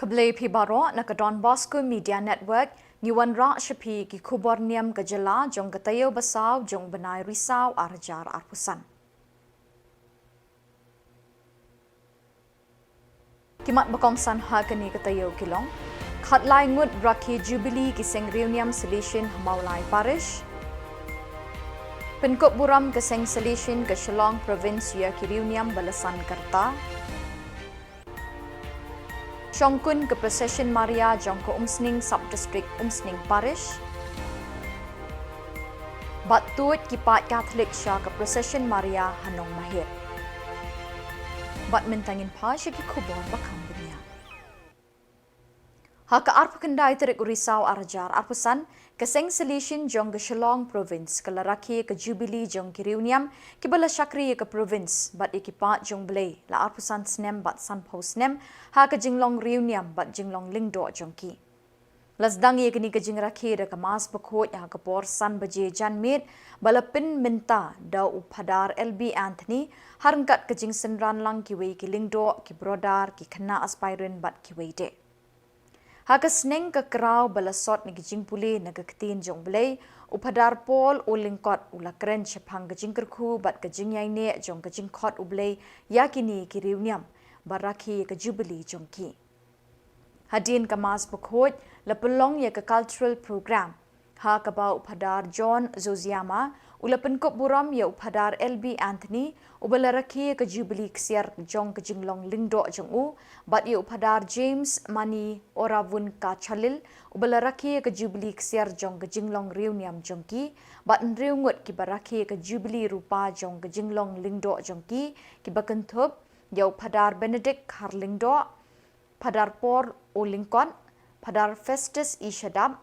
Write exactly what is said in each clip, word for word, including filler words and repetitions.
Khublei phi baroh, na ka Don Bosco Media Network, ngi wanrah sha phi ki khubor niam ka jylla jong ka taïew ba saw jong u bnai Risaw ar hajar arphew san. Ki mat ba kongsan ha kane ka taïew ki long: khatlai ngut rakhe Jubilee ki seng riewniam Salesian ha Mawlai Parish. Pynkup burom ka seng Salesian ka Shillong Province ïa ki riewniam ba la san ka rta. Shongkun ka Procession Maria jong ka Umsning, Sub District Umsning Parish. Bad tuid ki paid Katholik sha ka Procession Maria ha Nongmahet. Bad mynta ngin phai sha ki khubor ba kham bniah. Ha ka arphew khyndai tarik u Risaw ar hajar arphew san, ka seng Salesian jong ka Shillong Province ka la rakhe ka Jubilee jong ki riewniam kiba la shakri ïa ka Province bad ïa ki paid jong U Blei, la arphew san snem bad sanphew snem ha ka jinglong riewniam bad jinglong lyngdoh jong ki. La sdang ïa kane ka jingrakhe da ka Mass Bakhuid ha ka por san baje janmiet, ba la pynmynta da u Phadar L B Anthony, ha ryngkat ka jingsynran lang kiwei ki lyngdoh, ki brother, ki khynnah aspirant bad kiwei de. Ha ka sneng ka kraw ba la sot na ki jingpule na ka Ktien jong U Blei, u Phadar Paul Lyngkot u la kren shaphang ka jingkyrkhu bad ka jingïaineh jong ka jingkhot U Blei ïa kine ki riewniam ba rakhe ïa ka Jubilee jong ki. Hadien ka Mass Bakhuid, la pynlong ïa ka cultural program, ha kaba u Phadar John Zoziyama u la pynkup burom ïa u Phadar L B Anthony, uba la rakhe ïa ka Jubilee ksiar jong ka jinglong lyngdoh jong u, bad ïa u Phadar James Mani Oravun Kachalil, uba la rakhe ïa ka Jubilee ksiar jong ka jinglong riewniam jong ki, bad hynriew ngut kiba rakhe ïa ka Jubilee rupa jong ka jinglong lyngdoh jong ki, kiba kynthup ïa u Phadar Benedict Kharlyngdoh, Phadar Paul Lyngkot, Phadar Festus Shadap,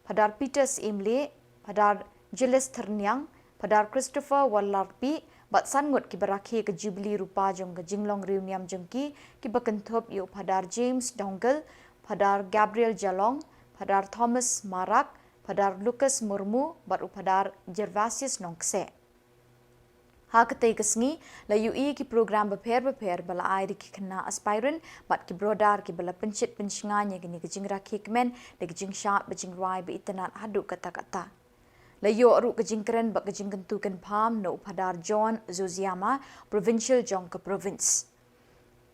Phadar Peter Syiemlieh, Phadar Julius Thyrniang, Phadar Christopher Warlarpih, bad san ngut kiba rakhe ka Jubilee rupa jong ka jinglong riewniam jong ki, kiba kynthup ïa u Phadar James Doungel, Phadar Gabriel Jalong, Phadar Thomas Marak, Phadar Lucas Murmu, bad u Phadar Gervasius Nongkseh. Ha katei ka sngi, la ïohi ki program bapher bapher ba la ai da ki khynnah aspirant bad ki brother kiba la pynshit pynshngaiñ ïa kane ka jingrakhe kmen da ka jingshad bad jingrwai ba itynnad haduh katta katta. La ïoh ruh ka jingkren bad ka jingkyntu kynpham na u Phadar John Zoziyama, Provincial jong ka Province.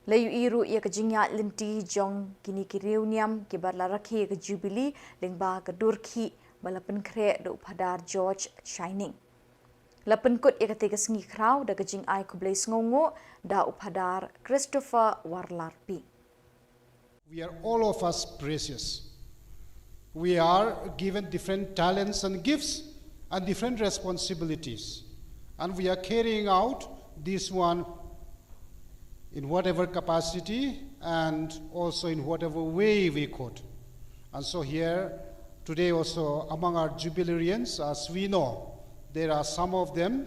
La ïohi ruh ïa ka jingïaid lynti jong kine ki riewniam kiba la rakhe ïa ka Jubilee lyngba ka dur khih ba la pynkhreh da u Phadar George Shining. La pynkut ïa katei ka sngi khraw da ka jingai khublei sngewnguh da u Phadar Christopher Warlarpih. We are all of us precious. We are given different talents and gifts and different responsibilities. And we are carrying out this one in whatever capacity and also in whatever way we could. And so here today also among our jubilarians, as we know, there are some of them,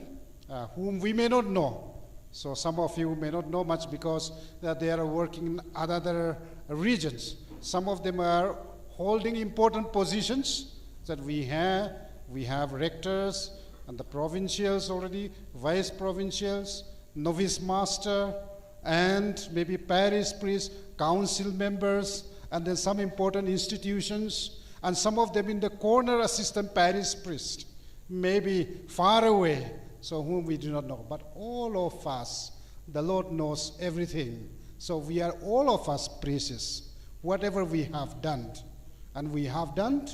uh, whom we may not know. So some of you may not know much because that they are working in other regions. Some of them are holding important positions that we have. We have rectors and the provincials already, vice provincials, novice master, and maybe parish priests, council members, and then some important institutions, and some of them in the corner assistant parish priest, maybe far away, so whom we do not know. But all of us, the Lord knows everything. So we are all of us precious. Whatever we have done, and we have done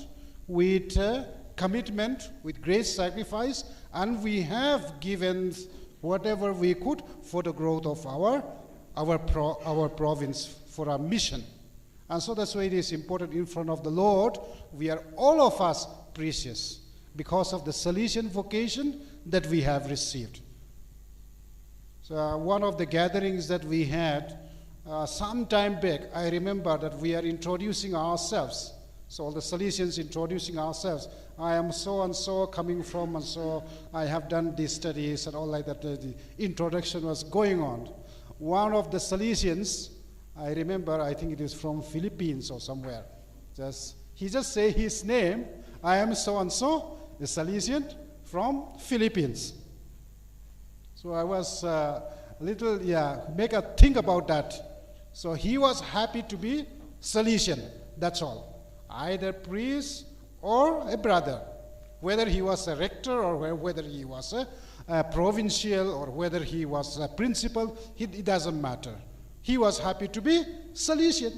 with, uh, commitment, with great sacrifice, and we have given whatever we could for the growth of our, our, pro-, our province, for our mission. And so that's why it is important in front of the Lord. We are all of us precious because of the Salesian vocation that we have received. So, uh, one of the gatherings that we had, uh, some time back, I remember that we are introducing ourselves. So all the Salesians introducing ourselves. "I am so and so, coming from and so, I have done these studies," and all like that. Uh, the introduction was going on. One of the Salesians, I remember, I think it is from Philippines or somewhere. Just, he just say his name, "I am so and so, a Salesian from Philippines." So I was, uh, a little, yeah, make a think about that. So he was happy to be Salesian, that's all. Either priest or a brother. Whether he was a rector or whe- whether he was a, a provincial or whether he was a principal, it, it doesn't matter. He was happy to be Salesian.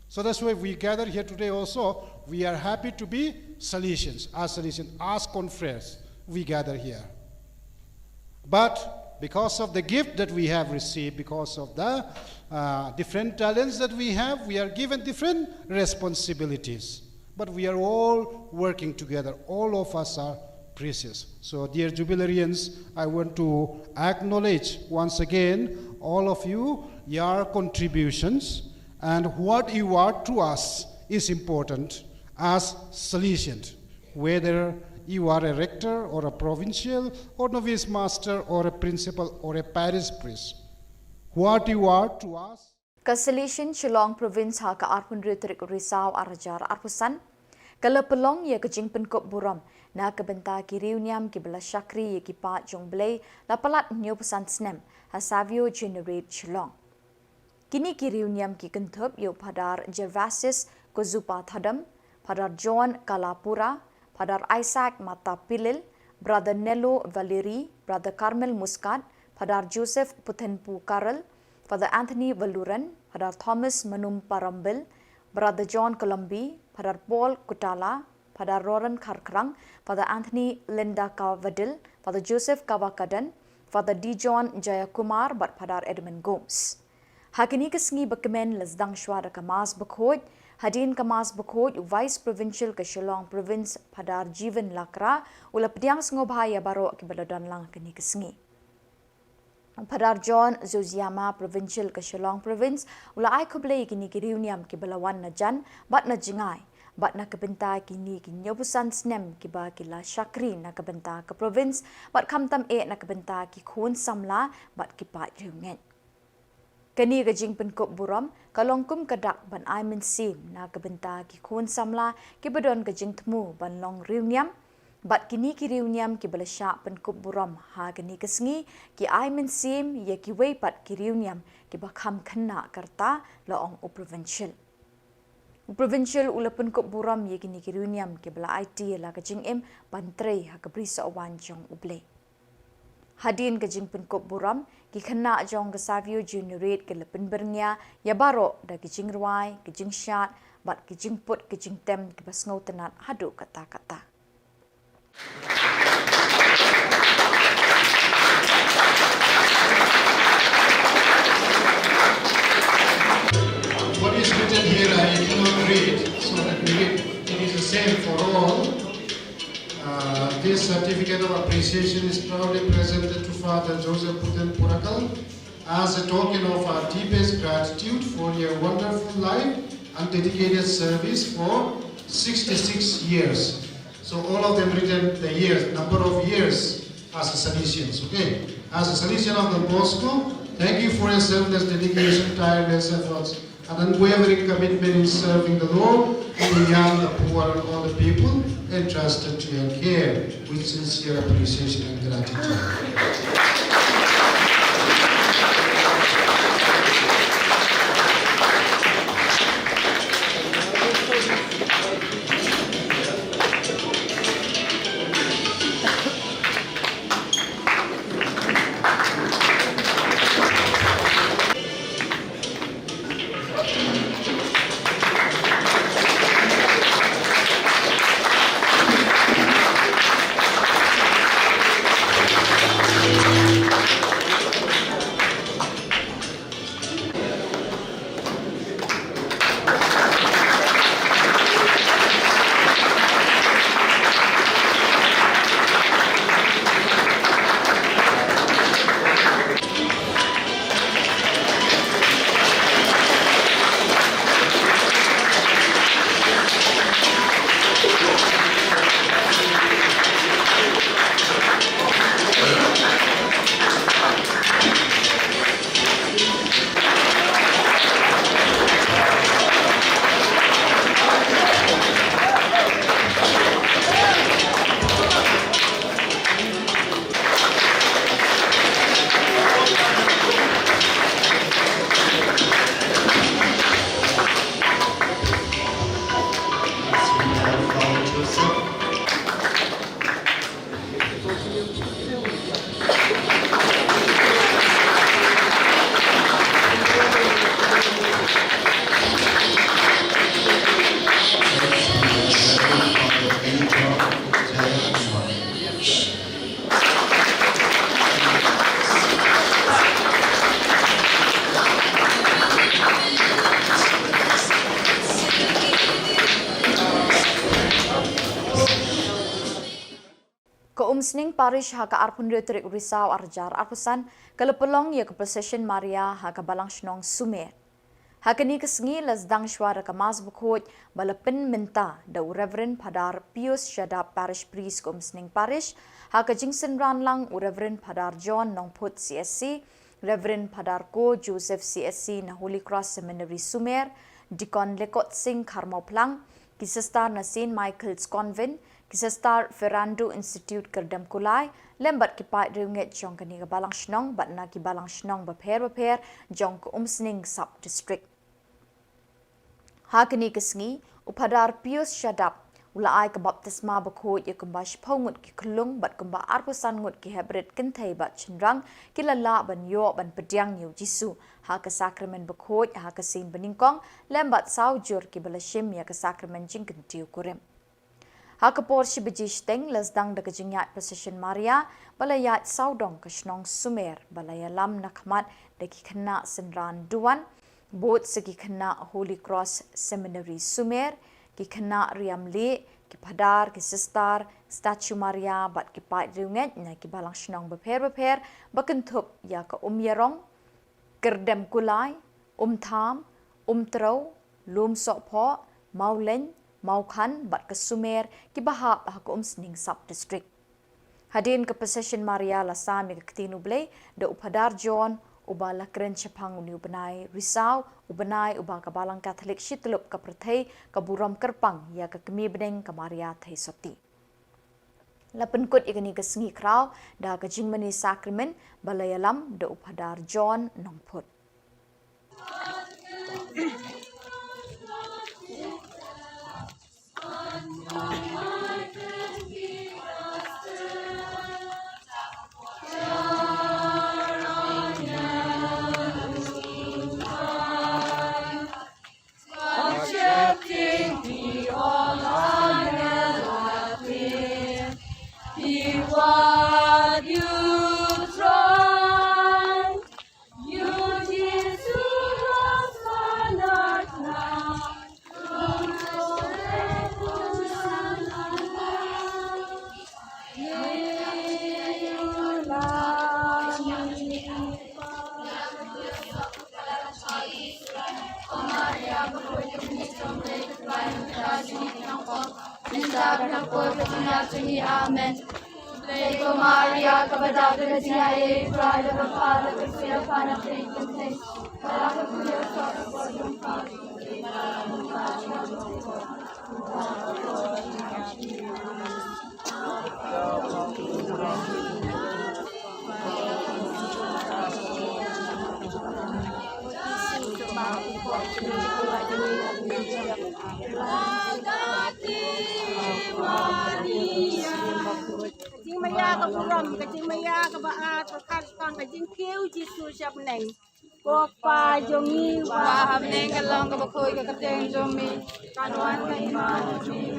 So that's why we gather here today also. We are happy to be Salesians, as Salesians, as confreres, we gather here. But because of the gift that we have received, because of the uh, different talents that we have, we are given different responsibilities. But we are all working together. All of us are precious. So, dear jubilarians, I want to acknowledge once again all of you, your contributions, and what you are to us is important as Salesians. Whether you are a rector or a provincial or novice master or a principal or a parish priest, what you are to us. Ka Salesian Shillong Province ha ka arphew hynriew tarik u Risaw ar hajar arphew san ka la pynlong ïa ka jingpynkup burom na ka bynta ki riewniam kiba la shakri ïa ki paid jong U Blei la palat hynñiewphew san snem ha Savio Juniorate Shillong. Kine ki riewniam ki kynthup ïa u Phadar Gervasius Kozupa Thadam, Phadar John Kalapura, Phadar Isaac Matapilil, Brother Nello Valeri, Brother Carmel Muscat, Phadar Joseph Puthenpu Karel, Father Anthony Valuran, Phadar Thomas Manum Parambil, Brother John Colombi, Phadar Paul Kutala, Phadar Roran Kharkrang, Father Anthony Linda Kavadil, Father Joseph Kavakadan, Father Dijon Jayakumar bad Phadar Edmund Gomes. Ha kine ki sngi ba kmen la sdang shwa da ka Mass Bakhuid. Hadien ka Mass Bakhuid, u Vice Provincial ka Shillong Province, Phadar Jiven Lakra, u la pdiang sngewbha ïa baroh kiba la don lang ha kine ki sngi. Phadar John Zoziyama, Provincial ka Shillong Province, u la ai khublei ïa kine ki riewniam kiba la wan na jan bad na jngai bad na ka bynta kine ki hynñiewphew san snem kiba ki la shakri na ka bynta ka province bad khamtam eh na ka bynta ki khun samla bad ki paid riewngeit. Kane ka jingpynkup burom ka long kum ka dak ban ai mynsiem na ka bynta ki khun samla kiba don ka jingthmu ban long riewniam, bad kine ki riewniam kiba la shah pynkup burom ha kane ka sngi ki ai mynsiem ïa kiwei pat ki riewniam kiba kham khynnah ka rta, la ong u Provincial. U Provincial u la pynkup burom ïa kine ki riewniam kiba la aiti ïa la ka jingim ban trei ha ka brisoh wan jong U Blei. Hadien ka jingpynkup burom, ki khynnah jong ka Savio Juniorate ki la pynbyrngia ïa baroh da ki jingrwai, ki jingshad bad ki jingput ki jingtem kiba sngewtynnat haduh katta katta. What is written here, I cannot read, so let me read. It is the same for all. Uh, this certificate of appreciation is proudly presented to Father Joseph Puten Purakal as a token of our deepest gratitude for your wonderful life and dedicated service for sixty-six years. So all of them written the years, number of years as a Salesians, okay? As a Salesian of Don Bosco, thank you for your selfless dedication, tireless efforts, and unwavering commitment in serving the Lord, and the young, the poor, and all the people entrusted to your care, with sincere appreciation and gratitude. Umsning Parish ha ka arphew hynriew tarik Risaw arhajar arphew san ka la pynlong ïa ka Procession Maria ha ka Balang Shnong Sumer. Ha kane ka sngi la sdang shwa da ka Mass Bakhuid ba la pynmynta da u Reverend Phadar Pius Shadap, Parish Priest ka Umsning Parish, ha ka jingsynran lang u Reverend Phadar John Nongphut, C S C, Reverend Phadar Ko Joseph, C S C na Holy Cross Seminary Sumer, Deacon Lekot Singh Kharmawphlang, ki sister na Saint Michael's Convent, ki sister Ferrando Institute Kyrdemkulai, lem bad ki paid riewngeit jong kane ka Balang Shnong bad na ki Balang Shnong bapher bapher jong ka Umsning Sub District. Ha kane ka sngi, u Phadar Pius Shadap u la ai ka baptisma bakhuid ïa kumba shiphew ngut ki khyllung bad kumba arphew san ngut ki heprit kynthei bad shynrang ki la lah ban ïoh ban pdiang ïa u Jisu ha ka sakramen bakhuid ha ka sien banyngkong, lem bad saw jur kiba la shim ïa ka sakramen jingkyntiew kurim. Ha ka por shi baje shiteng la sdang da ka jingïaid Procession Maria ba la ïaid sawdong ka shnong Sumer ba la ïalam na khmat da ki khynnah synran duwan, bud sa ki khynnah Holy Cross Seminary Sumer, ki khynnah riam lieh, ki phadar, ki sister, statue Maria bad ki paid riewngeit na ki Balang Shnong bapher bapher ba kynthup ïa ka Umïarong, Kyrdemkulai, Umtham, Umtrew, Lumsohphoh, Mawlein, Mawkhan bad ka Sumer kiba hap ha ka Umsning Sub District. Hadien ka Procession Maria la sam ïa ka Ktien U Blei da u Phadar John, uba la kren shaphang une u bnai Risaw, u bnai uba ka Balang Katholik shityllup ka pyrthei ka burom kyrpang ïa ka Kmie bneng ka Maria Theisotti. La pynkut ïa kane ka sngi khraw da ka jingmane sakramen ba la ïalam da u Phadar John Nongphut. Amen. Ko Maria, kaba dap da ka jingaiei, U Trai u don bad pha, la kyrkhu ïa pha na pdeng ki kynthei, bad la kyrkhu ïa u son u kpa jong pha. Ka jingmaïa ka burom, ka jingmaïa kaba ar, ka khat tang ka jingkiew Jisu sha bneng. Ko Kpa jong ngi uba ha bneng, ka long kaba khuid ka kyrteng jong me, kan wan ka hima jong me.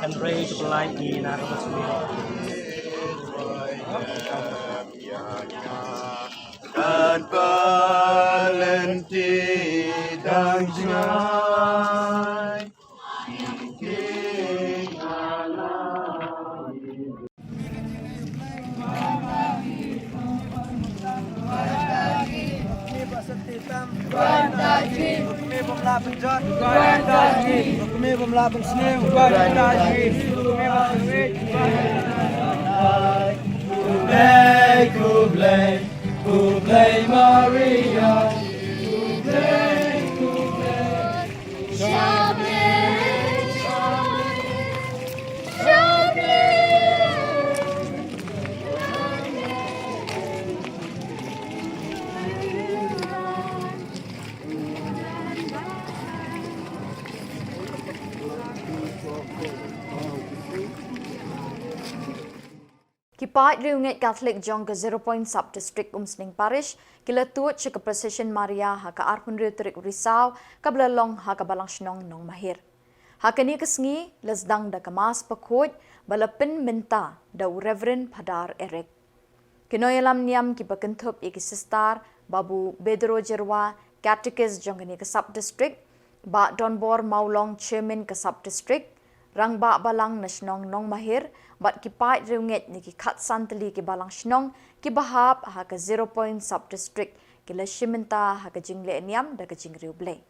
Kan rei to light ni na ka basuri. Kan valenti dang jngai. Khublei, khublei, khublei Maria. Khublei, khublei. Ki paid riewngeit Katholik jong ka Zero Point Sub District Umsning Parish ki la tuid sha ka Procession Maria ha ka arphew hynriew tarik Risaw kaba la long ha ka Balang Shnong Nongmahir. Ha kane ka sngi la sdang da ka Mass bakhuid ba la pynmynta da u Reverend Phadar Eric. Ki nongïalam niam kiba kynthup ïa ki Sister Babu Bedro Jyrwa, Catechist jong kane ka Sub District, Bah Donbor Mawlong, Chairman ka Sub District, Rangbah Balang na shnong Nongmahir, bad ki paid riewngeit na ki khatsan tylli ki balang shnong kiba hap ha ka Zero Point Sub District ki la shim bynta ha ka jingleh niam da ka jingriewblei.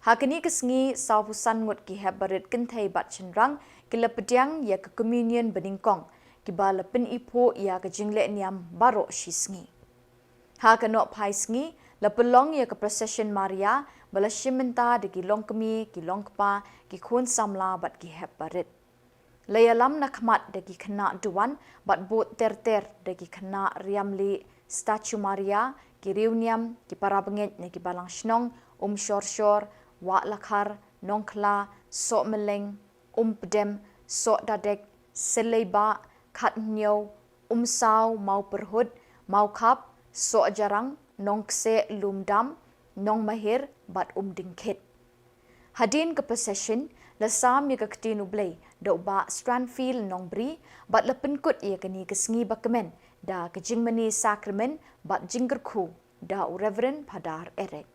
Ha kane ka sngi, sawphew san ngut ki hep barit kynthei bad shynrang ki la pdiang ïa ka Communion banyngkong, kiba la pyniphuh ïa ka jingleh niam baroh shi sngi. Ha ka nohphai sngi, la pynlong ïa ka Procession Maria ba la shim bynta da ki longkmie, ki longkpa, ki khun samla bad ki hep barit. La ïalam na khmat da ki khynnah duwan bad bud ter ter da ki khynnah riam lieh, Statue Maria, ki riewniam, ki parabangeit na ki balang shnong Umshorshor, Wahlakhar, Nongkhla, Sohmyllieng, Umpdem, Sohdadek, Sylliebah, Khathynñiew, Umsaw, Mawpyrhut, Mawkhap, Sohjarang, Nongkseh, Lumdam, Nongmahir bad Umdingkhit. Hadien ka Procession, la sam ïa ka Ktien U Blei da u Bah Stranfield Nongbri bad la pynkut ïa kane ka sngi bakmen da ka jingmane Sakrament bad jingkyrkhu da u Reverend Phadar Eric.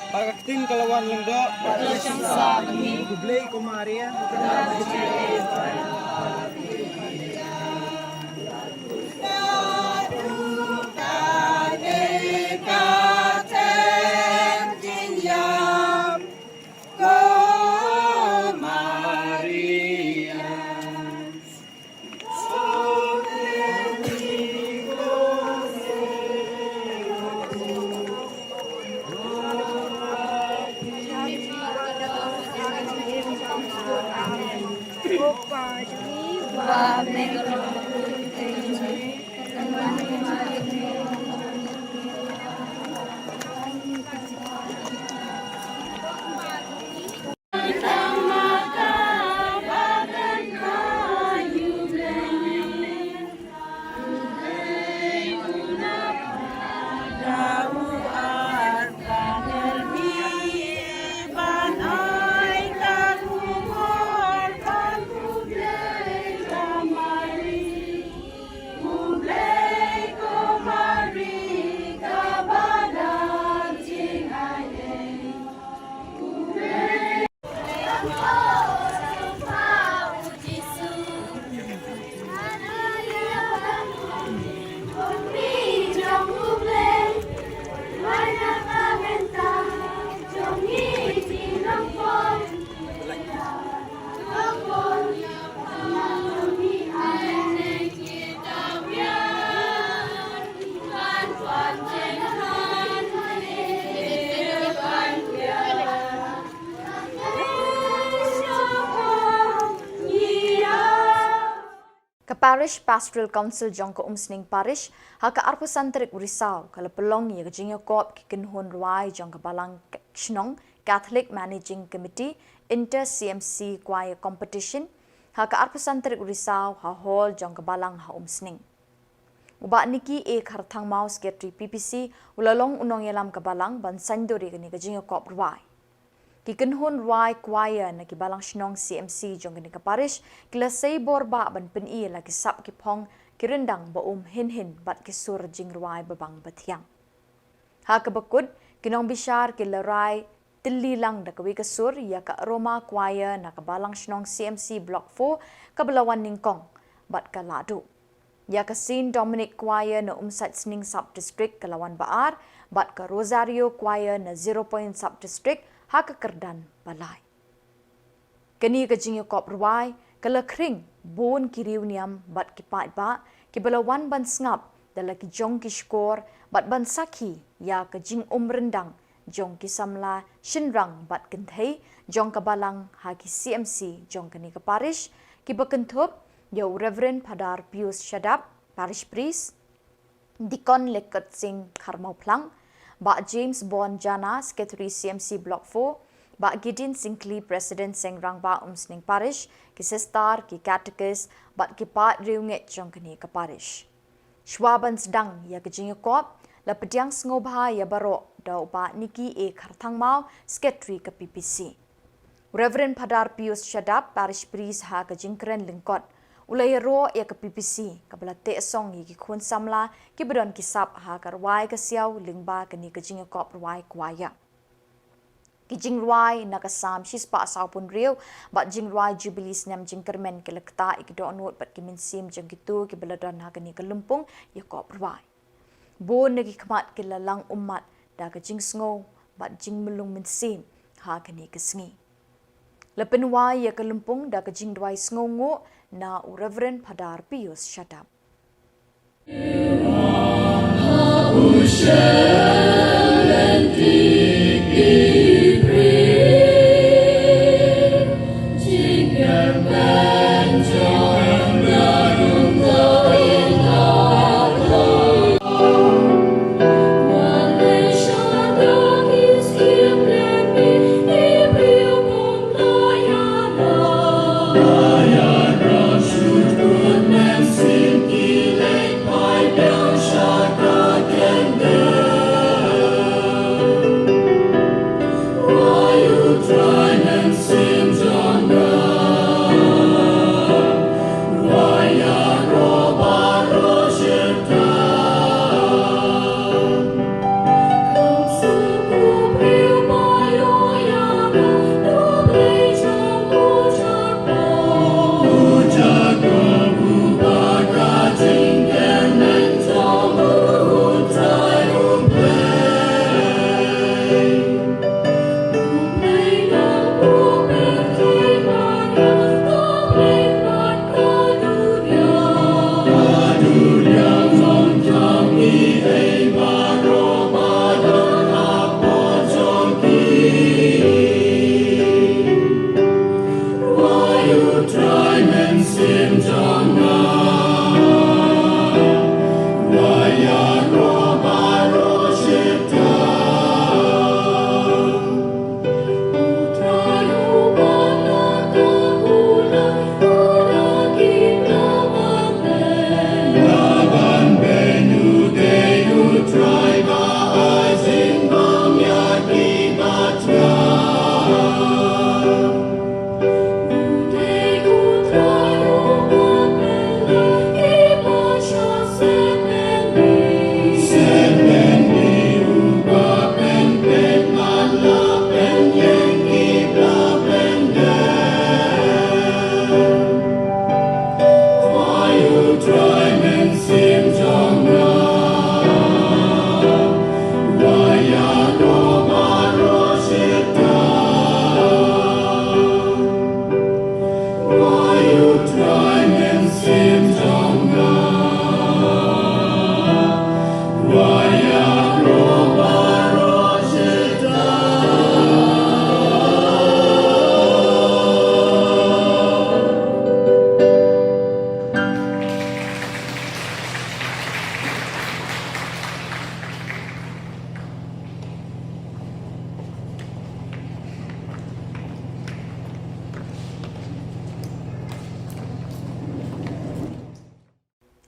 Ba ka ktien ka la wan lyngdoh. Khublei ko Maria. Ka Parish Pastoral Council jong ka Umsning Parish, ha ka arphew san tarik u Risaw, ka la pynlong ïa ka jingïakop ki kynhun rwai jong ka Balang Shnong Catholic Managing Committee Inter C M C Choir Competition, ha ka arphew san tarik u Risaw, ha hall jong ka Balang ha Umsning. U Bah Nicky A Kharthangmaw, Secretary P P C, u la long u nongïalam ka Balang ban saiñdur ïa kane ka jingïakop rwai. Ki kynhun rwai choir na ki Balang Shnong C M C jong kane ka parish ki la sei bor bah ban pyni ïa la ki sap ki phong ki ryndang ba um hynhyn bad ki sur jingrwai babang bathiang. Ha kaba kut, ki nongbishar ki la rai tylli lang da kawei ka sur ïa ka Aroma Choir na ka Balang Shnong C M C Block four kaba la wan nyngkong bad ka la duh. Ïa ka Saint Dominic Choir na Umsait Sning Sub District ka la wan ba ar, bad ka Rosario Choir na Zero Point Sub District ha ka kyrdan ba lai. Kane ka jingïakop rwai ka la khring bun ki riewniam bad ki paidbah kiba la wan ban sngap da la ki jong ki shkor bad ban sakhi ïa ka jingum ryndang jong ki samla shynrang bad kynthei jong ka balang ha ki C M C jong kane ka parish, kiba kynthup ïa u Reverend Phadar Pius Shadap, Parish Priest, Deacon Lekot Sing Kharmawphlang, Bah James Bon Jana, Secretary C M C Block four, Bah Gideon Singkli, President Seng Rangbah Umsning Parish, ki sister, ki catechist bad ki paid riewngeit jong kane ka parish. Shuwa ban sdang ïa ka jingïakop, la pdiang sngewbha ïa baroh da u Bah Nicky A Kharthangmaw, Secretary ka P P C. Reverend Phadar Pius Shadap, Parish Priest ha ka jingkren lyngkot, u la ïaroh ïa ka P P C kaba la teh song ïa ki khun samla kiba don ki sap ha ka rwai ka siaw lyngba kane ka jingïakop rwai choir. Ki jingrwai na ka Salm shispah sawphew hynriew bad jingrwai Jubilee snem jingkyrmen ki la ktah ïa ki dohnud bad ki mynsiem jong kito kiba la don ha kane ka lympung ïakop rwai. Bun na ki khmat ki la lang ummat da ka jingsngew bad jingmlung mynsiem ha kane ka sngi. La pynwai ïa ka lympung da ka jingduwai sngewnguh na u Reverend Phadar Pius Shadap.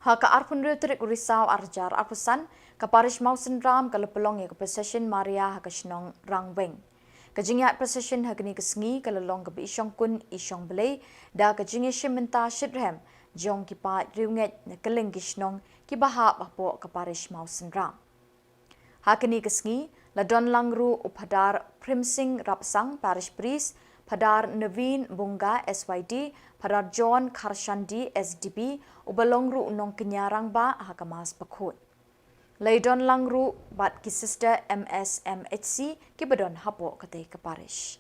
Ha ka arphew hynriew tarik u Risaw arhajar arphew san, ka parish Mawsynram ka la pynlong ïa ka procession Maria ha ka shnong Rangweng. Ka jingïaid procession ha kane ka sngi ka la long kaba i shongkun i shongblei da ka jingïashim bynta shitrhem jong ki paid riewngeit na kylleng ki shnong kiba hap hapoh ka parish Mawsynram. Ha kane ka sngi, la don lang ruh u Phadar Primsing Rapsang, Parish Priest, Phadar Naveen Bunga, S Y D, Phadar John Kharshandi, S D B, uba long ruh u nongkñia rangbah ha ka Mass Bakhuid. La don lang ruh bad ki sister M S M H C kiba don hapoh katei ka parish.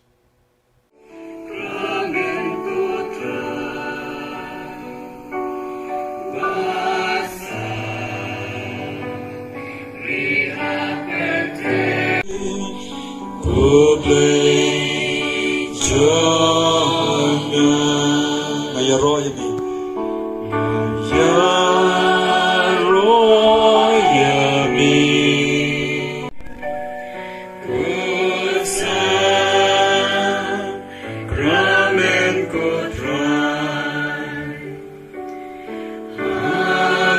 Nga ïaroh ïa me. Nga ïaroh ïa me. Ko Sakramen ko Trai.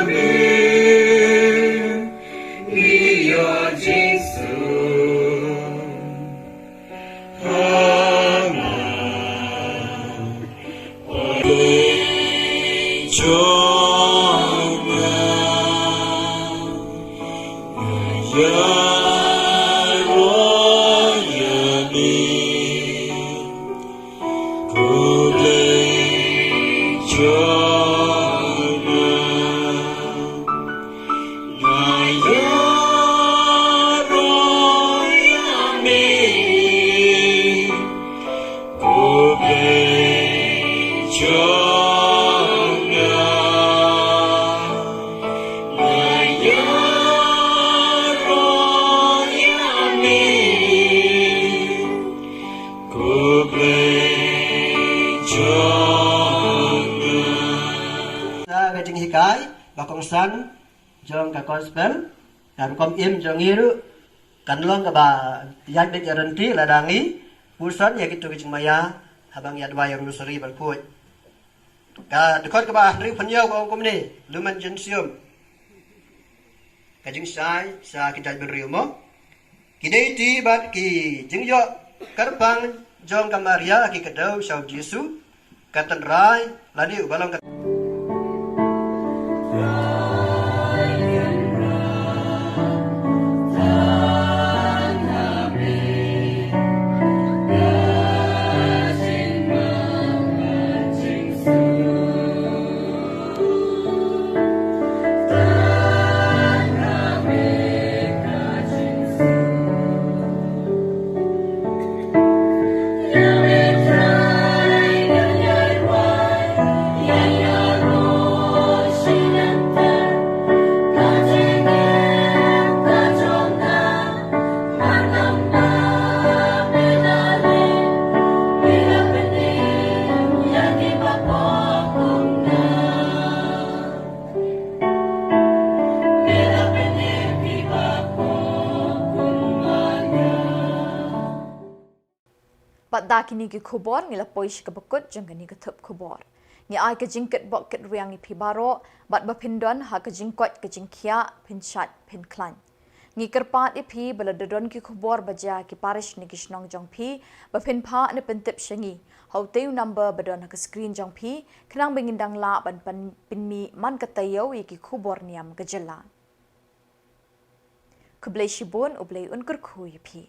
Amen. Ïa Jisu. Sa ka jinghikai ba kongsan jong ka gospel, ka rukom im jong ngi ruh kan long kaba ïaid beit ïaid ryntih lada ngi puson ïa kito ki jingmaïa haba ngi ïa duwai ïa rosary bakhuid. Ka dkhot kaba hynriew phew hynñiew ka ong kumne, Lumen Gentium. Ka jingshai sha ki jaitbynriew mo. Ki dei ti bad ki jingïoh kyrpang jong ka Maria ki kdew sha u Jisu, ka tynrai lane uba long ka Bad da kine ki khubor ngi la poi sha kaba kut jong kane ka thup khubor. Ngi ai ka jingkitbok kitrwiang ïa phi baroh, bad ba phin don ha ka jingkoit ka jingkhiah, phin shait phin khlaiñ. Ngi kyrpad ïa phi ba lada don ki khubor ba jia ha ki parish ne ki shnong jong phi, ba phin phah ne pyntip sha ngi ha utei u number ba don ha ka screen jong phi, khnang ba ngin dang lah ban pyn-, pynmih man ka taïew ïa ki khubor niam ka jylla. Khublei shibun, U Blei un kyrkhu ïa phi.